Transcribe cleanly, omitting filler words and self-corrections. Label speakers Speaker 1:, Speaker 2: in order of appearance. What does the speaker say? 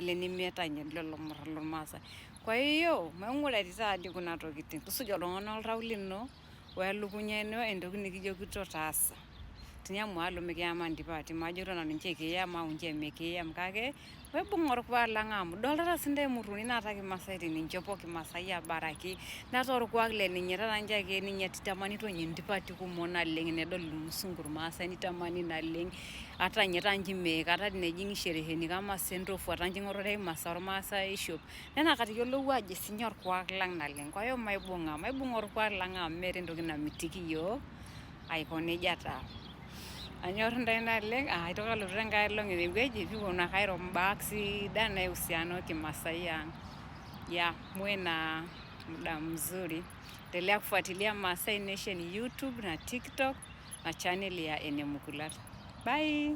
Speaker 1: Nemieta ninye lelo murran lormaasai. Kwa hiyo maing'urarie taadi kuna tokitin. Tusuja oltung'ani oltau lino o elukunya ino entoki nikijokito taasa. Tiniamua alo mikiama ntipati majito nanu nche kiyam au nche mikiyam kake maibung'a orkuak lang' amu idoltata sii ntae emurroni naata kimasai teninchopo kimasai abaraki netaa orkuak le ninye taata nche ake ninye itamanito ninye ntipati kumok naleng' enedol irmusungu irmaasai nitamani naleng' ata ninye taa nji meekata tenejing'i shereheni kama sendofu ata nji ing'orore imasaa ormaasai aishop nena katiyiolou ajo esinye orkuak lang naleng. Kwa hiyo maibung'a, maibung'a orkuak lang amu meeta entoki namitiki iyiook aiko nejia taa. Anyor intae naleng, aitoki alotu tenkae olong enewueji pikiponu ake airo imbaa sidan naihusiana okimasai ang. Yeah, muwe na muda mzuri. Endelea kufuatilia Maasai Nation YouTube na TikTok na channel ya Ene Mukulat. Bye.